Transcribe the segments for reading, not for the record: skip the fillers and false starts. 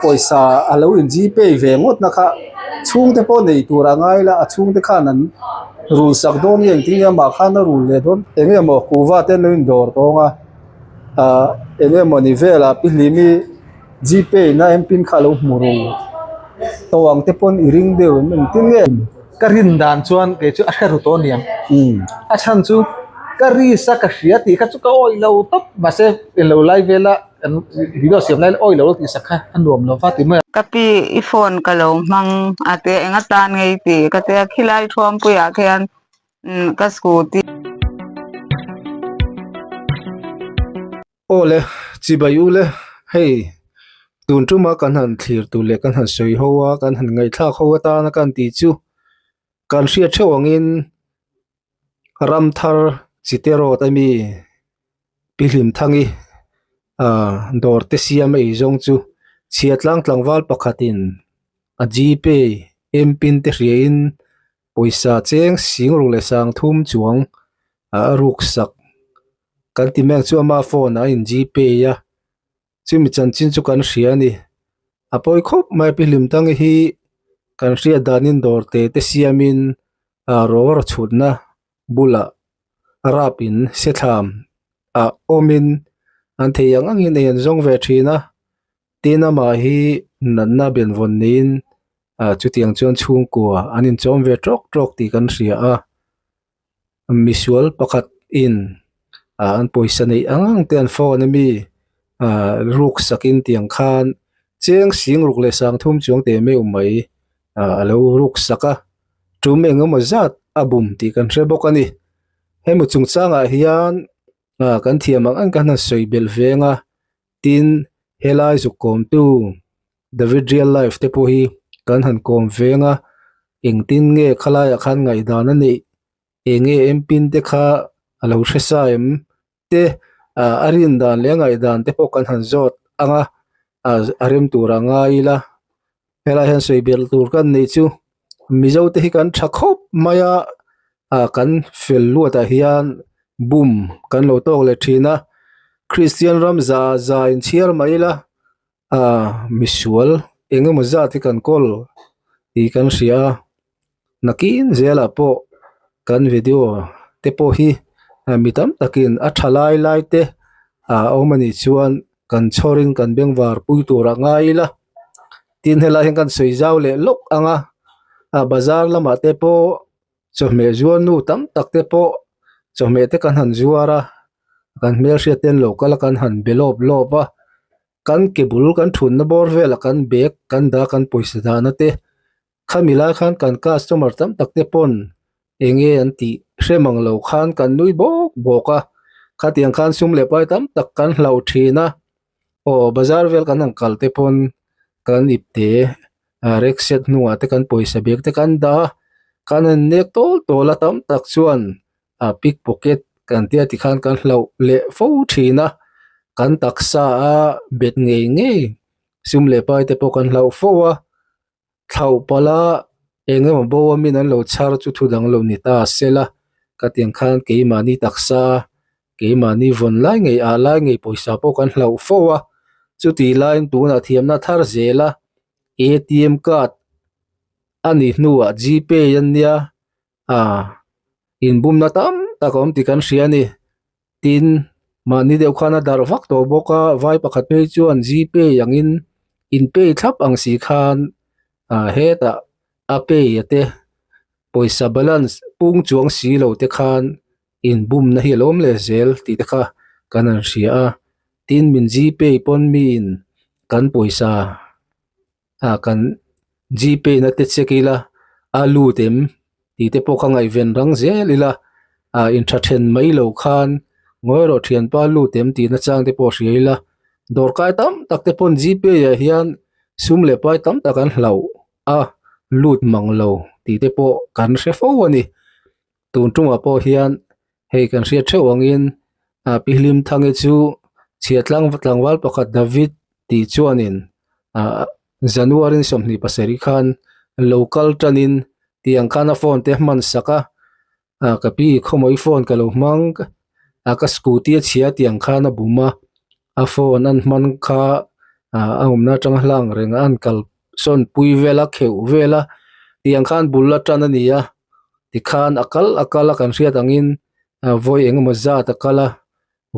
Pawisa a lo in gpay ve ngawt na kha chhungte pawh nei tur a ngai la a chhungte khan an rul sak dawn nge engtin nge amah khan a rul leh dawn eng nge maw kuhva te an lo in dawr tawng a ah eng nge maw ni velah pi hlimi gpay na mpin kha a lo hmu ru tawh ang te pawn i ring deuh em engtin nge. Ka rin dan chuan kei chu a hre ru tawh aniang a chhan chu ka risk a ka hria tih kha chu ka awih lo tawp mahse englo lai vela kan video siam lai awih lo tih sak kha a nuam lo va ti mai a. Ka pi i phone ka lo hmang a tia eng atan ngei tih ka tia khilai thuampuiah khian ka scooty. Aw le, chibai u le, hei tun tuma kan han thlir tur leh kan han sawi ho a, kan han ngaihthlak ho atana kan tih chu kan hriat theuh angin ram thar chite road ami pi Hlimthangi ah dawr te siam a eizawng chu chhia tlang tlangval pakhatin a gpay m pin te hriain pawisa cheng sing ruk leh sang thum chuang a ruk sak kan ti mek chu ama phone ah a in gpay a chumi chanchin chu kan hria a ni a pawi khawp mai pi hlim tang hi kan hriat danin dawr te te siamin ah rawra chhutna bulah rap in sethlam ah awmin an thei ang angin ei an zawng ve thin a tin amah hi natna benvawn niin ah chutiang chuan chhungkua an inchawm ve tawk tawk tih kan hria a. Misual pakhat in ah an pawisa neih ang ang te an phone ami ah ruk sak in tiang khan cheng sing ruk leh sang thum chuang teh meuh mai ah alo ruk sak a tum eng emaw zat a bum tih kan hre bawk a ni hemi chungchangah hian ah kan thiam ang ang kan han sawi belh veng a tin helai zuk kawmtu David real life te pawh hi kan han kawm veng a engtin nge khalaiah khan ngaihdan a neih eng nge mpin te kha a lo hre sa em te ah a rin dan leh a ngaihdan te pawh kan han zawt ang a ah a rem tur a ngai ila helai hian sawi belh tur kan neih chu mizo te hi kan tha khawp mai a ah kan fel luat ah hian bum kan lo tawk leh thin a Kristian ram za za inchhiar mai ila. Ah misual eng emaw zat hi kan kawl tih kan hria a nakin zelah pawh kan video te pawh hi mi tam takin a tha lai lai te ah a awm anih chuan kan chhawrin kan bengvar pui tur a ngai ila tin helai hian kan sawi zau leh lawk ang a ah bazar lamah te pawh chawhmeh zuar nu tam tak te pawh chawhmeh te kan han zuar a kan hmelhriat te an lo kal a kan han be lawp lawp a. Kan ke bul kan thutna bawr velah kan bag kan dah kan pawisa dahna te khami lai khan kan customer tam tak te pawn eng nge an tih hre mang lo khan kan nui bawk bawk a khatiang khan sum leh pai tam tak kan hlauh thin a aw bazar vel kan han kal te pawn kan ip te ah rickshaw hnungah te kan pawisa bag te kan dah a kan han nek tawl tawl a tam tak chuan. ah pickpocket kan tia tikhan kan hlauh leh fo thin a kan taksa a bet ngei ngei sum leh pai te pawh kan hlauh fo a thlauh palh a eng emaw bo a min an lo chhar chu thu dang lo ni ta sela ka tiang khan keimahni taksa keimahni vawn lai ngei ah lai ngei pawisa pawh kan hlauh fo a chutih laiin tunah thiamna thar zel a A T M card a nih hnuah g pay a nia. Ah inbumna tam tak a awm tih kan hria a ni tin mahni deuh khan a darh vak tawh bawk a vai pakhat phei chuan g pay angin in pay thlap ang si khan ah hetah a pay a te pawisa balance pung chuang si lo te khan inbumna hi a lo awm leh zel tih te kha kan han hria a tin min g pay pawn miin kan pawisa. ah kan g pay na te check ila a lut em tih te pawh kha ngaihven rang zel ila ah in tha then mai lo khan ngawi rawh thianpa lut em tih na chang te pawh hria ila dawrkai tam tak te pawn g pay ah hian sum leh pai tam tak an hlauh a lut mang lo tih te pawh kan hre fo a ni tun tumah pawh hian hei kan hriat theuh angin ah pi hlim thangi chu chhiatlang tlangval pakhat David tih chuanin ah January 27 khan lo kal tanin tiang khan a phone te hman sak a ah ka pi khawmawih phone ka lo hmang a ka scooty a chhia tiang khan a bum a a phone an hman kha. ah a awmna atanga hlang reng a an kal sawn pui vel a kheuh vel a tiang khan bul atan a ni a tikhan a kal a kal a kan hriat angin ah vawi engemaw zat a kal a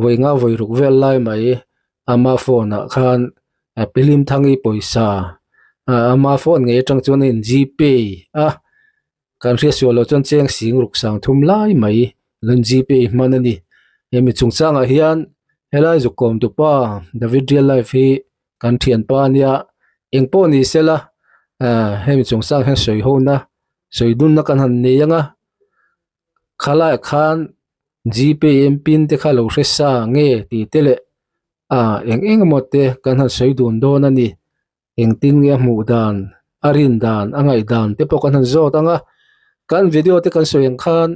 vawi nga vawi ruk vel lai mai ama phone ah khan a pilim thangi pawisa ah ama phone ngei atang chuan a in g pay a. Kan hriat sual loh chuan cheng sing ruk sang thum lai mai lun gpay hman a ni. Hemi chungchangah hian helai zuk kawm tupa David Real Life hi kan thianpa a nia engpawh ni sela ah hemi chungchang hian sawi ho na sawi dunna kan han nei ang a khalaiah khan gpay M pin te kha lo hre sa nge tih te leh ah eng eng emaw te kan han sawi dun dawn a ni. Engtin nge a hmuh dan, a rin dan, a ngaih dan te pawh kan han zawt ang a. Kan video te kan sawi ang khan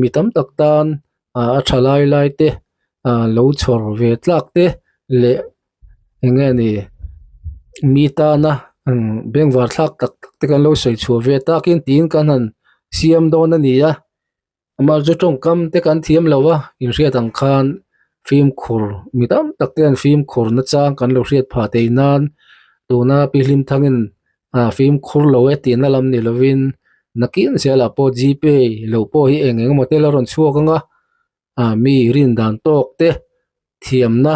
mi tam tak tan a tha lai lai te lo chhawr ve tlak te leh eng nge ni mi tana bengvar thlak tak tak te kan lo sawi chhuah ve takin tiin kan han siam dawn a ni a. Amah chu tawngkam te kan thiam lo a, inhriat ang khan fimkhur mi tam tak te an fimkhur nachang kan lo hriat phah theih nan tuna pi hlim thangin ah fimkhur lo e tihna lam ni lovin nakin zelah pawh g pay lo pawh hi eng eng emaw te la rawn chhuak ang a ah mi rin dan tawk te thiamna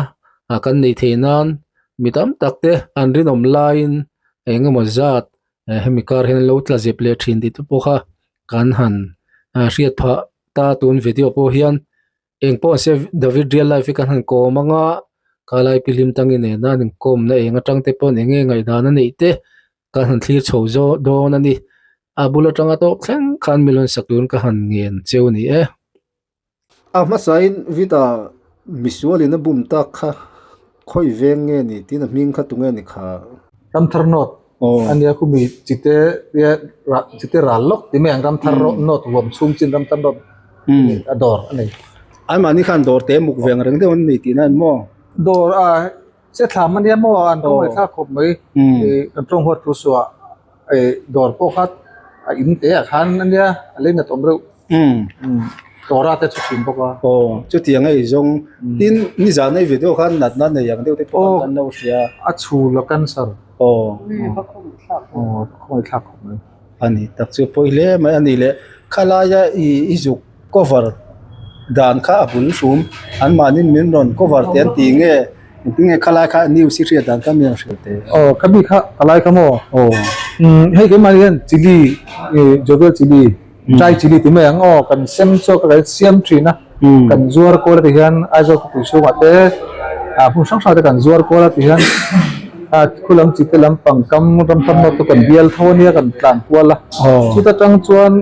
ah kan neih theih nan mi tam tak te an rinawm laiin eng emaw zat hemi kar hian an lo tla zep leh thin tih te pawh kha kan han hriat phah ta tun video pawh hian eng pawh se David real life hi kan han kawm anga khalai pi hlim tangin nena an inkawmna eng atang te pawn eng nge ngaihdan a neih te kan han thlir chho zawh dawn a ni a bul atanga tawp thleng khan mi lawn sak turin ka han ngen cheu a ni e. A hmasain Vita misualin a bum tak kha khawi veng nge ni tiin a hming kha tunge ni kha? Ramthar North a nia khu mi chite chite ral lawk ti mai ang Ramthar North huam chhung chin Ramthar North a dawr a nei. Anmahni khan dawr te muk veng reng deuh an nei tihna an maw? Dawr a che thlam a nia maw an khawngaih thlak khawp mai kan tawng huat thu suah dawr pawh kha a in te ah khan a nia a lei nat awm reuh. Torah te chu thin bawk a. Aw, chutiang a eizawng. Tin, nizan a i video khan natna nei ang deuh te pawh kan lo hria. A chhul a cancer. Aw. Aw, khawngaih thlak khawp mai. A ni tak chu pawi hle mai a ni le. Khalaia i i zuk cover dan kha a bul hrum. Anmahni min rawn cover teh an ti nge? Engtin nge khalai kha news i hriat dan kha mi rawn hrilh teh? Aw, ka mi kha kalai kha maw? Aw. Hei keimah hian chilli, jovial chilli. Chai chili ti mai ang aw kan sem chu ka siam thin a kan zuar kual a ti hian Aizawl khawpui chhungah te ah hmun hrang hrang te kan zuar kual a ti hian ah khulam chi te lampang kam ram tam nawt te kan bial tho ania kan tlan kual a chuta tang chuan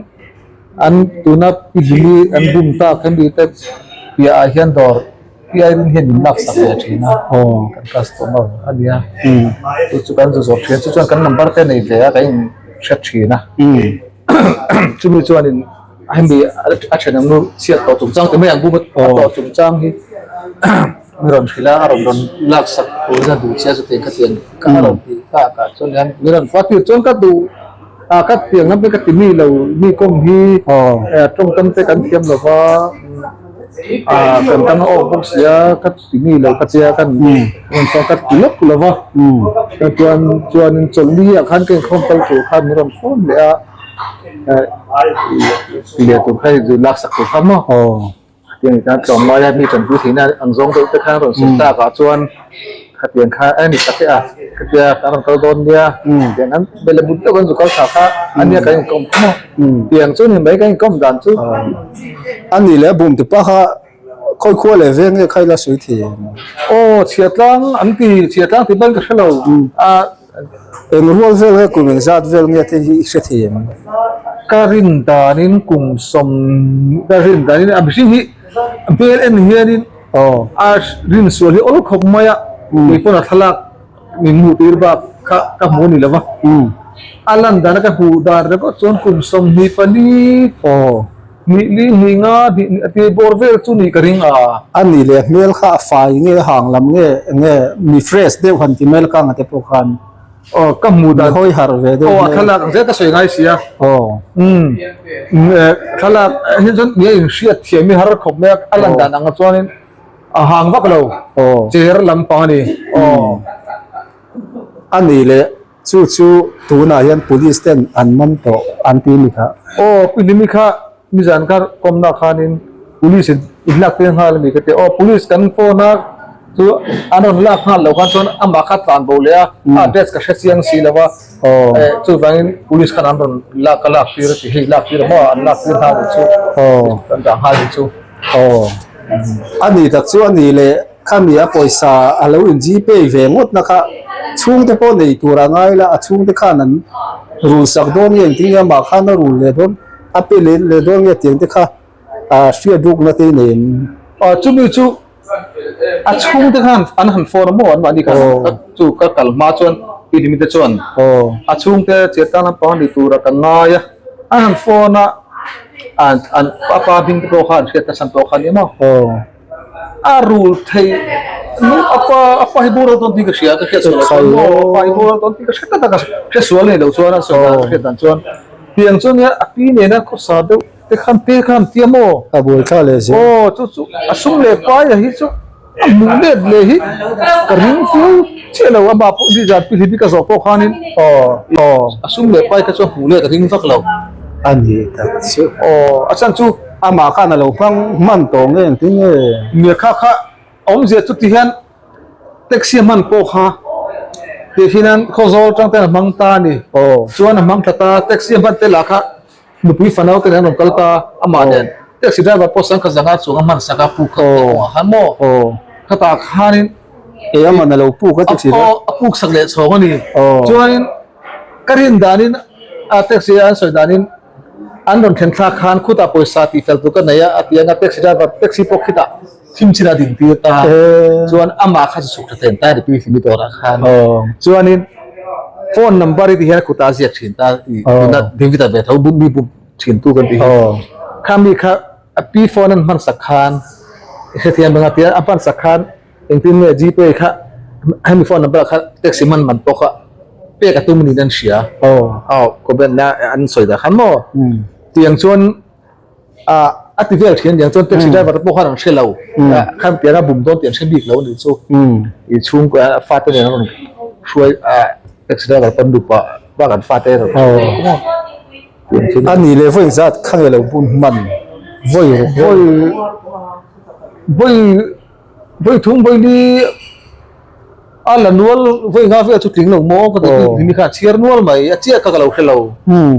an tuna pi lili an bum tak hemi te piah ah hian dawr pi ai rin hian min lak sak ve thin a kan customer a nia chu chu kan zu zawrh thin a chu chuan kan number te nei ve a kan in hre thin a. Chumi chuanin hemi a thenawm nu chhiat tawh chungchang ti mai ang bum a tawh chungchang hi mi rawn hrilh a a rawn rawn lak sak turin a duh che a chutiang khatiang ka a rawn ti ta ka chuan hian mi rawn fa tir chuan ka duh a ka piang lam te ka ti mi lo mi kawm hi tawngkam te kan thiam lo va a kan tang a awk bawk si a ka ti mi lo ka tia kan rawn fa ka ti lawk lo va chuan chuanin chawlhni ah khan ka inkhawm kal tur khan min rawn phone leh a ti leh tur kha hei lak sak tur kha maw khatiang tan tlawm lai a mi tanpui theihna ang zawng deuh te khan rawn sawi tak ah chuan khatiang kha a ni tak e a khatia kan rawn kal dawn nia tiang an bel a but deuh kan zu kal thla kha ania kan inkawm kha maw tiang chu ni mai kan inkawm dan chu a ni leh a bum te pawh kha Khawi khua leh veng nge kha ila sawi thei em? Aw, chhiatlang an ti, chhiatlang tih ban ka hre lo. A eng rual vel nge kum engzat vel nge te hi i hre thei em? Ka rin danin kum sawm, ka rin danin a mihring hi hmel en hianin a rin sual hi awl khawp mai a, kei pawn a thlalak min hmuh tir bak kha ka hmu a ni lo va. A lan dana ka hmuh dan ringawt chuan kum 24 Hnih li hnih nga hnih hnih a ti bawr vel chu nih ka ring a. A nih leh hmel kha a fai nge a hang lam nge nge mi fresh deuh han ti mai la kang ate pawh khan. Aw ka hmuh dan. Mi hawi harh ve deuh hmel. Aw a thlalak ang zel ka sawi ngai sia. Aw. Umm thlalak hian chuan nia in hriat thiam hi har khawp mai a a lan dan ang chuanin a hang vak lo. Aw. Cher lampang a ni. Aw. A nih leh chu chu tunah hian police ten an man tawh an ti mi kha. Aw pi Hlimi kha nizan kha kawmna khanin police in in lak tir nghal a ni ka ti a, aw police kan phone a chu an rawn lak nghal loh khan chuan amah kha tlan bo leh a, a address ka hre chiang si lo a, chuvangin police khan an rawn lak ka lak tir a ti hei lak tir a maw an lak tir nghal chu kan dah nghal chu. Aw a nih tak chu a nih leh. Khami a pawisa a lo in gpay ve ngawt na kha chhungte pawh nei tur a ngai la, a chhungte khan an rul sak dawn nge engtin nge amah khan a rul leh dawn a pe leh leh dawn nge tiang te kha a hriat rukna te nei an. Aw chumi chu a chhungte khan an han phone a maw an mahni khan chu ka kal hma chuan pi Hlimi te chuan a chhungte Chetang lampang ni tura ka ngai a, an han phone a an an a pa hming te pawh kha an hriat nasa tawh kha nia maw. A rul thei nu a pa a pa hi boral dawn tih ka hria ka hriat sual loh chuan maw a pa hi boral dawn tih ka hre tlat a ka hre sual nei loh chuan a sawi dan ka hriat dan chuan tiang chuan nia a pi nena khawsa deuh te khan te khan tia maw a buai thla leh zel aw chu chu a sum leh pai a hi chu a hmuh let leh hi ka ring fur chiah lo amah pawh nizan pi hlipi ka zawh pawh khanin aw aw a sum leh pai kha chu a hmuh let a ring vak lo a ni tak chu aw a chhan chu Amah khan a lo hmang hman tawh nge engtin nge? Nia kha kha awmzia chu ti hian taxi a hman pawh kha tih hian Khawzawl atang ten a hmang ta a ni. Aw. Chuan a hmang thla ta, taxi a hman te lah kha nupui fanau te nen an rawn kal ta amah nen taxi driver pawh sangkhat zanga chuang a hman sak a puk kha kawngah khan maw? Aw. Khatah khanin Eng aman a lo puk a taxi driver? Aw a puk sak leh chhawng a ni. Aw. Chuanin ka rin danin a taxi an sawi danin An rawn thlen thlak khan khutah pawisa tih fel tur ka nei a, a ti anga taxi driver taxi pawh khitah thim chin a din tir ta. Chuan amah kha chu chhuk tha thlen ta a ni pi Hlimi dawrah khan. Chuanin phone number hi ti hian a kutah a ziak thin ta i tuna David-a ve tho bum mi bum thin tu kan ti hi. Kha mi kha a pi phone an hman sak khan hrethiam banga tia a hman sak khan Engtin nge Gpay kha hemi phone number ah kha taxi man man pawh kha pek a tum niin an hria. Aw comment na an sawi dah khan maw? Tiang chuan ah a ti vel thin aniang chuan taxi driver te pawh khan an hre lo. Khan tiang a bum dawn tih an hre bik lo anih chu. I chhungkua fate nen an rawn hruai ah taxi driver pawn nupa bak an fate an rawn hruai maw? A nih leh vawi zat kha nge lo bum hman vawi vawi vawi Vawi thum vawi li a la nual vawi nga vel chu tling lo maw ka ti hi mi kha a chhiar nual mai a chiah kha ka lo hre lo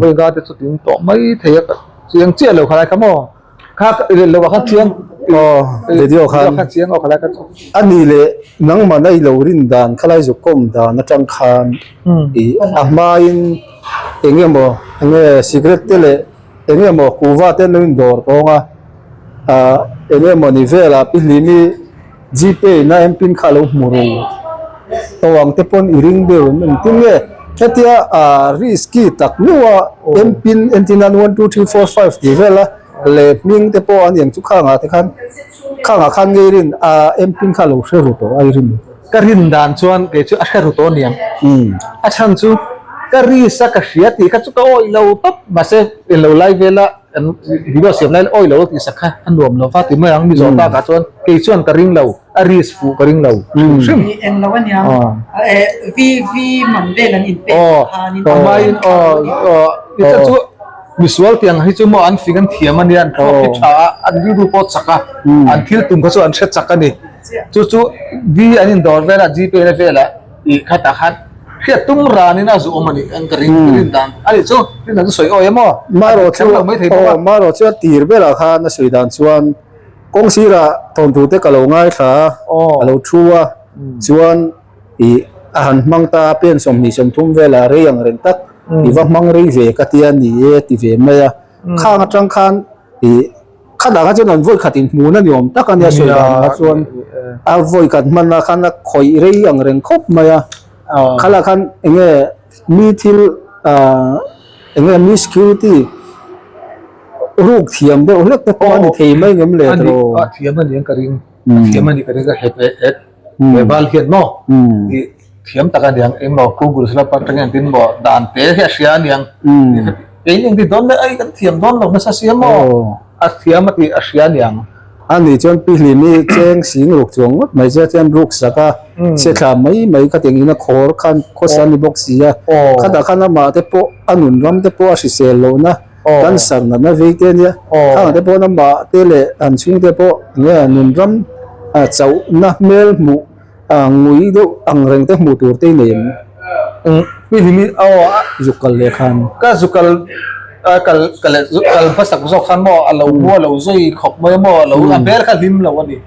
vawi nga te chu tling tawh mai thei a ka chiang chiah lo khalai kha maw kha rel lo ah khan chiang aw video khan khan chiang aw khalai kha chu a ni leh nangmah a i lo rin dan khalai zuk kawm dan atang khan i a hmain eng emaw enge cigarette te leh Eng nge maw kuhva te an lo indawr tawng a, ah eng nge maw ni velah pi Hlimi Gpay na M-pin kha a lo hmu ru tawh ang te pawn i ring deuh em engtin nge hetia ah risky tak meuh a M-pin entir nan one two three four five tih vela leh hming te pawh an eng chu khangah te khan khangah khan nge i rin ah M-pin kha a lo hre ru tawh a i rin. Ka rin dan chuan kei chu a hre ru tawh aniang. A chhan chu ka risk a ka hria tih kha chu ka awih lo tawp mahse eng lo lai vela kan video siam lai awih lo tih sak kha a nuam lo va ti mai ang mi zawh takah chuan kei chuan ka ring lo a risk fuh ka ring lo hrim hrim. Eng lo aniang VV man vel an inpek khanin aw amaiin aw aw chu misual tiang hi chu maw an fing an thiam ania an thluak hi tha a an rilru pawh chak a an thil tum kha chu an hre chak a ni. Chu chu V an indawr velah Gpay na velah tih khatah khan hriat tum ranin a zuh awm a nih ang ka ring rin dan a nih chu rin dan chu sawi awi em aw Marawh chu aw marawh chu a tir berah khan a sawi dan chuan kawng sirah thawnthu te ka lo ngaithla a a lo thu a chuan ih a han hmang ta a pen 20 30 velah rei ang reng tak i va hmang rei ve ka tia ni e ti ve mai a khang atang khan ih Khatah kha chuan an vawi khat inhmun a ni awm tak a nia sawi dan ah chuan a vawi khat hman ah khan a khawih rei ang reng khawp mai a khalah khan eng nge mi thil ah eng nge mi security ruk thiam deuh hlek te pawh a ni thei mai ngem le tiraw a thiam a ni ang ka ring a thiam a ni ka ring a he he bal hian maw ih thiam tak a niang engmaw Google sela pawh atangin engtin maw dan te hi a hria a niang keini engti dawn mai ai kan thiam dawn lo nasa sia maw a thiam a tih a hria a niang. A nih chuan Pi Hlimi cheng sing ruk chuang ngawt mai che chuan ruk sak a, chhe thla mai mai kha tiang in a khawr khan khawsa a ni bawk si a. Khatah khan amah te pawh a nun ram te pawh a hrisel lohna cancer natna vei te a nia. Khangah te pawh amah te leh an chhungte pawh nge nun ram chauhna hmel hmuh ngui deuh ang reng te hmuh tur te i nei em? Pi Hlimi aw a zuk kal leh khan. Ka zuk kal kal kal leh kal hmasak zawk khan maw a lo mua lo zui khawp mai a maw a lo a hmel kha hlim lo a ni.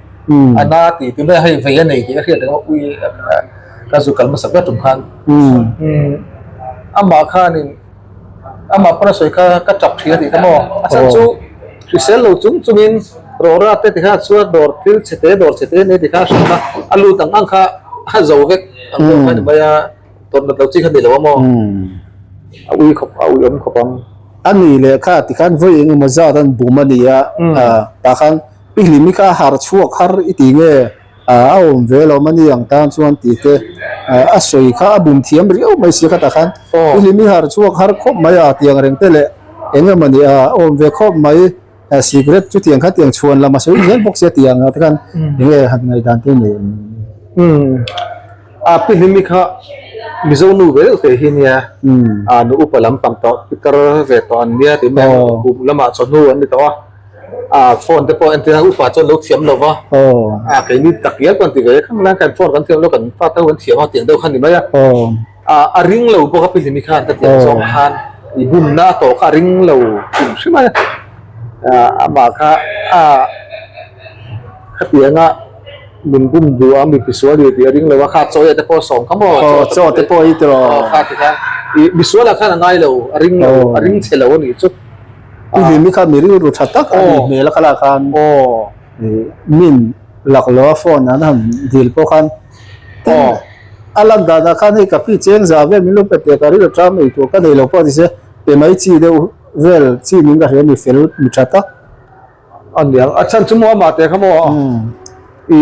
A na tih tuna hei vei a nei tih ka hriat reng a ui ka zuk kal hmasak ber tum khan. Amah khanin Amah pawn a sawi kha ka tap thin a tih kha maw? A chhan chu hrisel lo chung chungin rawra te tikha chuan dawr thil chhe te dawr chhe te nei tikha a hrilh a, a lut ang ang kha a zo vek ang deuh kha a ni mai a, tawrh nat lo chi kha ni lo a maw? A ui khawp a ui awm khawp ang. A nih leh kha tikhan vawi eng emaw zat an bum a ni a, tah khan i hlim i kha a harh chhuak har i ti nge? A awm ve lo mani ang tan chuan tih te a sawi kha a bum thiam riau mai si khatah khan i hlim i har chhuak har khawp mai a tiang reng te leh eng emaw ni a awm ve khawp mai cigarette chu tiang kha tiang chhuan lam a sawi zel bawk sia tiang ah te khan eng nge han ngaihdan te nei em a pi hlimi kha mizo nu ve deuh te hi nia a nu upa lampang tawh pitar ve tawh an nia tih mai ang kum lamah chawhnu an ni tawh a. Ah phone te pawh entir a upa chuan lo thiam lo va ah keini tak hial pawh an ti ve khang lai khan phone kan thiam lo kan fa te ho an thiam a tiang deuh khan ni mai a ah a ring lo bawk a pihlimi khan ka tiang zawng khan i bumna a tawh kha a ring lo hrim hrim a ah amah kha ah khatianga min bum duh a mi misual ni tih a ring lo a kha chaw te pawh a sawm kha maw chaw te pawh i ti rawh kha ti khan i misual ah khan a ngai lo a ring lo a ring chhe lo a nih chu. I hlimi kha mi rilru tha tak a nih hmel a khalak khan min lak lo a phone an han dil pawh khan tin a lan danah khan hei ka pi cheng za vel min lo pe teh ka rilru tang ei tur ka nei lo pawh ni se pe mai chi deuh vel chi min ka hria mi fel mi tha tak a niang a chhan chu maw amah teh kha maw i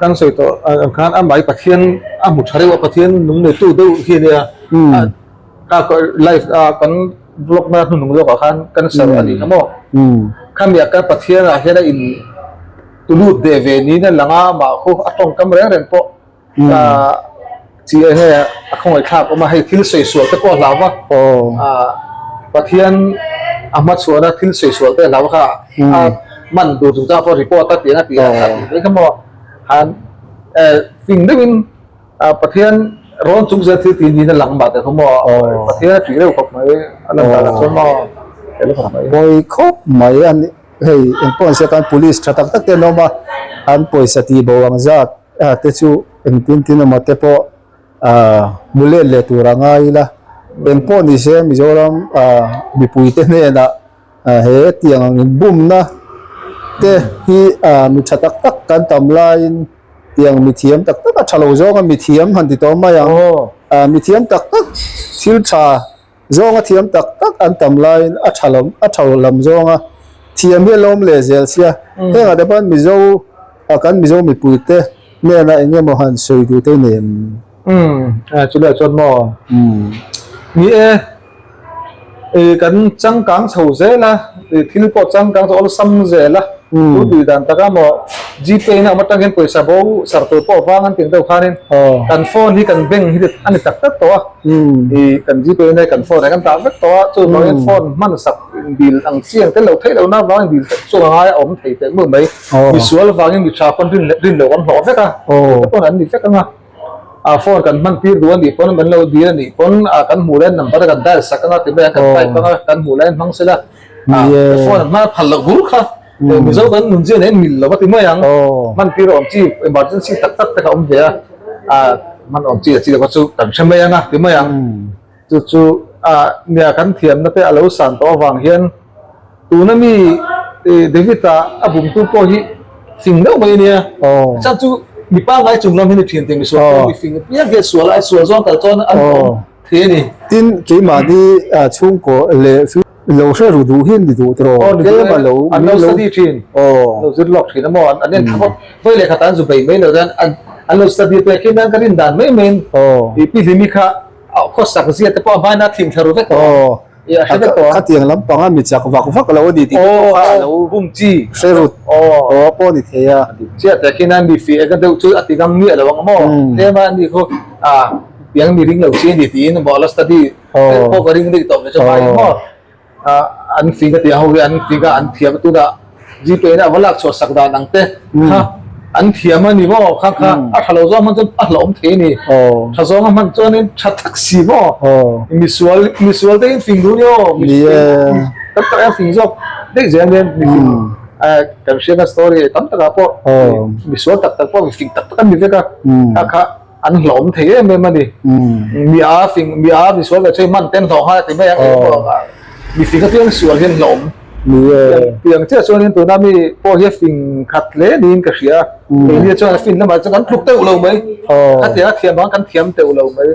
kan sawi tawh ang khan amah hi Pathian a hmu tha reuh a Pathian nung neitu deuh hi a nia. Ka live a kan vlog na hnuhnung zawkah khan cancer a nih kha maw? Khami ah khan Pathian ah hian a in tulut deh ve niin a lang a, amah khu a tawngkam reng reng pawh chi eng nge a khawngaihthlak awm a, hei thil sawi sual te pawh a hlau va, Pathian a hmachhuahna thil sawi sual te a hlau kha a man tur chungchang pawh report a tih ang a tih a tih mai kha maw? Han fing deuhin A Pathian rawn chung zel thil tih niin a lang mah teh khaw maw? Pathian a ṭih reuh khawp mai, a lan dan ah chuan maw? Fel khawp mai. Pawi khawp mai a ni, hei engpawh an hria khan police ṭha tak tak te an awm a, an pawisa tih bo ang zat te chu engtin tin emaw te pawh hmu let leh tur a ngai ila, engpawh ni se Mizoram mipui te hnenah He tiang ang inbumna te hi mi tha tak tak kan tam laiin tiang mi thiam tak tak a tha lo zawnga mi thiam han ti tawh mai ang. Mi thiam tak tak thil tha zawnga thiam tak tak an tam laiin a tha lam a tha lam zawnga thiam hi a lawm leh zel sia. Hengah te pawh Mizo kan Mizo mipui te hnena eng emaw han sawi duh te nei em? Umm chulaiah chuan maw? Ni e. Ih kan changkang chho zel a, ih thil pawh changkang chu awlsam zel a, tu tih dan taka maw Gpay na awm atang hian pawisa bo sar tur pawh vang an tih deuh khanin kan phone hi kan bank hi a ni tak tak tawh a, ih kan Gpay na hi kan phone ah kan dah vek tawh a, chuvangin phone hman sak dil ang chi ang tel lo theih lohna avangin dil chu a ngai a awm thei teh meuh mai, misual vangin mi tha pawn rin loh kan hlawh vek a, tute pawn an ni vek ang a. A phone kan hman tir duh a nih pawn an lo dil a nih pawn a kan hmuh laiin number kan dial sak anga ti mai a kan type anga kan hmuh laiin hmang sela a phone an hman a phal loh bur kha Mizo kan nun zia nen mil lo a ti mai ang hman tir awm chi emergency tak tak te kha awm ve a a hman awm chi a chi lo kha chu kan hre mai anga ti mai ang chu chu a nia kan thiamna te a lo san tawh avang hian Tuna mi David-a a bumtu pawh hi fing deuh mai a nia. Chhan chu mi pangngai chung lam hi ni thin tih misual pawh mi fing apiang hian sual a sual zawng kal chuan an awm thei a ni. Tin, keimahni chhungkaw leh lo hre ru duh hi ni duh tawh tlem a lo an lo study thin, lo zir lawk thin a maw, an en thlap a, vawi leh khatah an zu bei mai lo chuan an lo study pek hi nan ka rin dan mai maiin pi Hlimi kha khawsak zia te pawh a hmain a thim thla ru vek tawh a. A hre vek tawh a. Khatiang lampanga mi chak vak vak lo a ni tih te pawh kha a lo bum chi hre rut aw pawh a ni thei a. Chiah tak hian a mi fih eka deuh chu a ti ngam miah lo ang maw? Tlem a ni khu a piang mi ring lo chi a ni tiin maw la study pawh ka ring daih tawh ve chu hmai maw? An fing a tih ho hi an fing a an thiam a tunah Gpay in a va lak chhuah sak dan ang te kha an thiam a ni maw kha kha a tha lo zawng hman chuan a hlauhawm thei a ni tha zawng a hman chuanin tha tak si maw misual misual te in fing duh ni aw tam tak hian fing zawk daih zel ania mi fing kan hriatna story tam takah pawh misual tak tak pawh mi fing tak tak an ni vek a kha kha An hlawm thei em em a ni. Mi a fing, mi a misual ve chu hman ten hlawh nghal a ti mai ang eng pawh a mi fing apiang sual hian hlawm. Piang chiah chuanin tuna mi pawh hi a fing khat hle niin ka hria. Keini chuan a fin lamah chuan kan tluk teuh lo mai. Khatiang a thiam ang kan thiam teuh lo mai.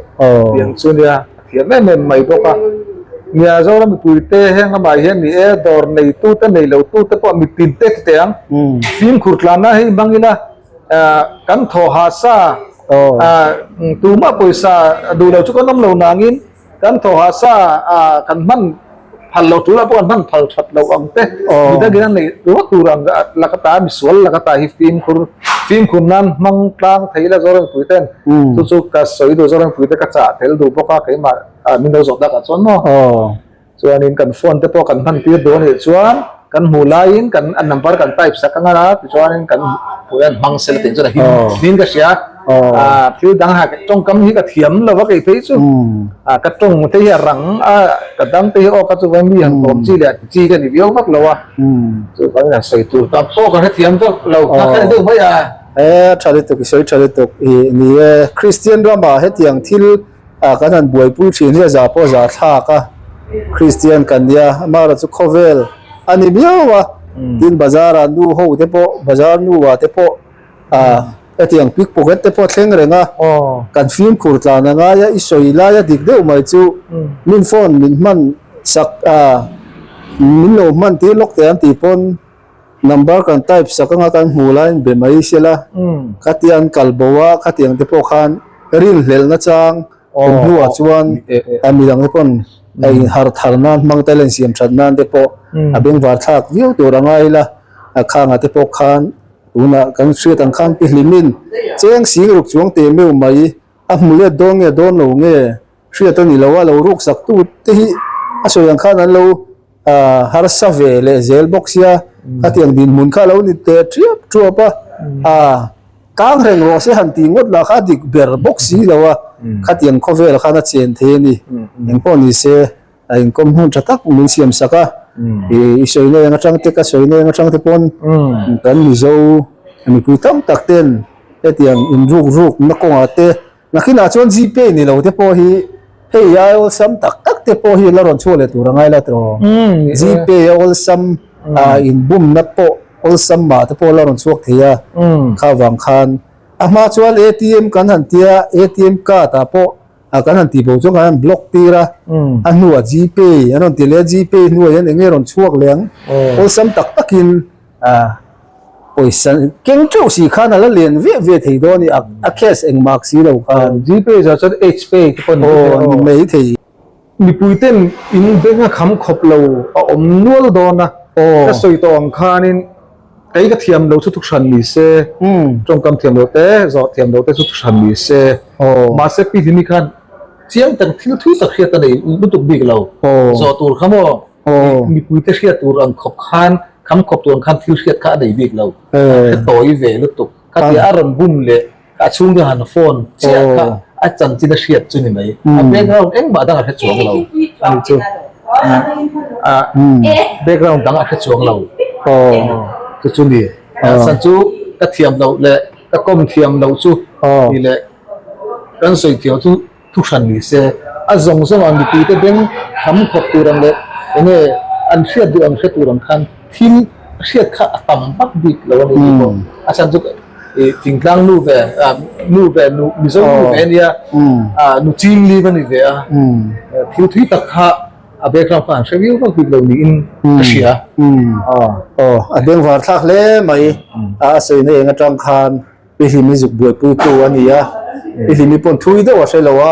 Piang chu nia a thiam em em mai bawk a. Nia Zoram mipuite heng lamah hian ni e dawr neitute nei lotute pawh mitin te ti teh ang. Fimkhur tlanna hei hmang ila. Kan thaw ha sa tumah pawisa duh lo chu kan awm lo nangin kan thaw ha sa kan hman phal lo tul ah pawh kan hman phal that lo ang te midangin an neih tur tur ang laka ta misual laka ta hi fimkhur fimkhur nan hmang tlang thei ila Zorampuii ten chu chu ka sawi duh Zorampuii te ka chah tel duh bawk a keimah min lo zawh takah chuan maw. Chuanin kan phone te pawh kan hman tir duh a nih chuan kan hmuh laiin kan a number kan type sak ang a, tichuanin kan hmuh hian hmang sel tih chuan a him niin ka hria. Thil dang ha tawngkam hi ka thiam lo a kei phei chu ka tawng te hi a rang a, ka dang te hi aw ka chuvang mi han kawm chi leh chi ka ni viau vak lo a, chuvangin han sawi tur tam pawh ka hrethiam vak lo kha kha ni deuh mai a. E tha lutuk i sawi tha lutuk i ni e Kristian ramah hetiang thil Ah kan han buaipui thin hi a za pawh za thlak a, Kristian kan nia, amaherawh chu khawvel a ni miau a, tin bazar ah nu ho te pawh bazar nu ah te pawh ah hetiang pickpocket te pawh a thleng reng a, kan fimkhur tlan a ngai a, i sawi lai a dik deuh mai chu min phone min hman sak ah min lo hman tir lawk teh an tih pawn. Number kan type sak anga kan hmuh laiin be mai sela, khatia an kal bo a, khatiang te pawh khan rinhlelhna chang awm hnuah chuan a midang te pawn a inharh thar nan hmang te leh insiam that nan te pawh a bengvar thlak viau tur a ngai ila, a khangah te pawh khan tunah kan hriat ang khan pi hlimin cheng sing ruk chuang teh meuh mai a hmu let dawn nge dawn lo nge hriat a ni lo a, lo ruk sak tu te hi a sawi ang khan an lo Harsa ve leh zel bawk sia, khatiang dinhmun kha lo ni teh ṭiap ṭuap a, kang reng rawh se han tih ngawt lah kha a dik ber bawk si lo a, khatiang khawvel khan a chen thei a ni. Engpawh ni se, a inkawm hmun ṭha tak min siam sak a, i sawina eng aṭang te ka sawina eng aṭang te pawn kan Mizo mipui tam tak ten hetiang inruk rukna kawngah te Nakinah chuan Gpay ni lo te pawh hi hei ai awlsam tak tak te pawh hi la rawn chhuak leh tur a ngai la tiraw. Gpay a awlsam inbumna pawh awlsam mah te pawh la rawn chhuak thei a. Kha vang khan a hma chuan ATM kan han tia ATM card ah pawh kan han tih bo chuan kan han block tir a. A hnuah Gpay an rawn ti leh a Gpay hnuah hian eng nge rawn chhuak leh ang awlsam tak takin Pawisa keng teuh si khan a la len viah viah thei dawn a ni, a cash engmah si lo khan. Gpay zawh chuan Hpay te pawh ni thei aw. Ni mai thei. Mipui ten in beng a kham khawp lo a awm nual dawn a, ka sawi tawh ang khanin kei ka thiam lo chu thuhran ni se, tawngkam thiam lo te, zawh thiam lo te chu thuhran ni se, mahse Pi Hlimi khan chiang tak thil thui tak hriat a nei lutuk bik lo, zawh tur kha maw Mipui te hriat tur ang khawp khan, kham khawp tur ang khan thil hriat kha a nei bik lo. A hre tawi ve lutuk. Khatia a rawn bum leh a chhungte han phone chiah kha a chanchin a hriat chu ni mai. A background engmah dang a hre chuang lo a ni chu. A background dang a hre chuang lo. Chu chu ni. San chu ka thiam loh leh ka kawm thiam loh chu ni leh kan sawi thiam chu Thu hran ni se, a zawng zawng ang mipuite beng tham khawp tur ang leh enge an hriat duh ang hre tur ang khan thil hriat kha a tam vak bik lo a ni tih pawh a chhan chu ih thingtlang nu ve nu ve nu Mizo nu ve a nia nu ching lim a ni ve a thil thui tak kha a background kha an hre viau vak bik lo niin ka hria. Aw a bengvar thlak hle mai a sawina eng atang khan. Pi Hlimi zuk buaipuitu a ni a, Pi Hlimi pawn thui deuh a hre lo a,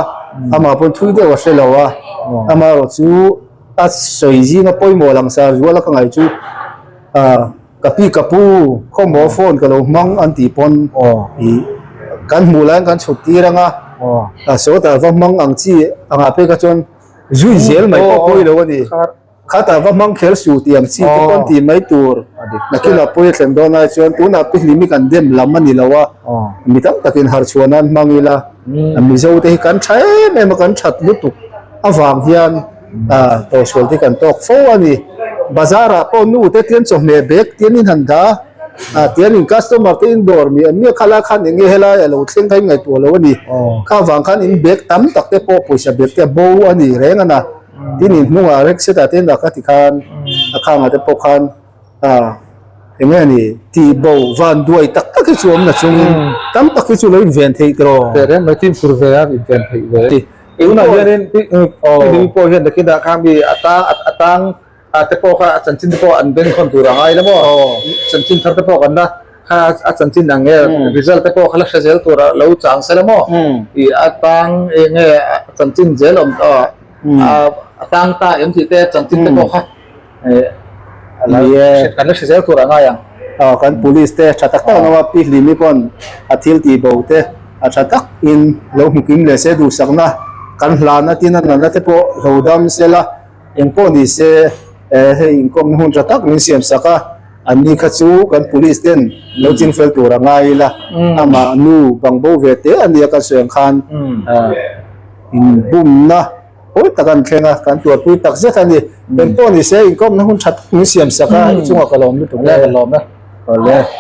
amah pawn thui deuh a hre lo a, amaherawh chu a sawi zinga pawimawh langsar zual a ka ngaih chu ah ka pi ka pu khawmaw phone ka lo hmang an tih pawn ih kan hmuh laiin kan chhut tir ang a ah sawtah va hmang ang chi angah phei kha chuan zui zel mai pawh pawi lo a ni. Khatah va hmang kher suh tih ang chi te pawn tih mai tur nakinah pawi a thleng dawn ai chuan tunah pi hlimi kan dem lam a ni lo a, mi tam takin harh chhuah nan hmang ila Mizo te hi kan tha em em a kan that lutuk avang hian tawhsual te kan tawk fo a ni. Bazar ah pawh nu te tian chawhmeh bag tian in han dah a tian in customer te in dawr mi an nia khalai khan eng nge helai a lo thleng kha in ngaihtuah lo a ni. Kha vang khan in bag tam tak te pawh pawisa bag te a bo a ni reng a na. Tin in hnungah rek setah te dah ka ti khan a khangah te pawh khan ah eng nge ni tih bo van duai tak tak hi chu awm na chungin tam tak hi chu lo inven theih tawh. Teh reng mai fimkhur ve a inven theih ve. Tunah hianin pi pawh hian nakinah khan mi a tang a tang a te pawh kha a chanchin te pawh an bengkhawn tur a ngai la maw chanchin thar te pawh kan la kha a chanchin ang nge result te pawh kha la hre zel tur a lo chang se la maw ih a tang eng nge a chanchin zel awm a tang ta em tih te chanchin te pawh kha kan la hre zel tur a ngai ang. Aw kan police te tha tak tak an awm a pi Hlimi pawn a thil tih bo te a tha tak in lo hmu kim leh se duhsakna kan hlan a tin a natna te pawh lo dam se la. Eng pawh ni se hei inkawmna hun tha tak min siam sak a, anni kha chu kan police ten lo ching fel tur a ngai ila, amah nu bang bo ve te a nia kan sawi ang khan inbumna pawi tak an thleng a, kan tuarpui tak zet a ni. Eng pawh ni se inkawmna hun tha tak min siam sak a, i chungah ka lawm lutuk e. Ka lawm e. Awle.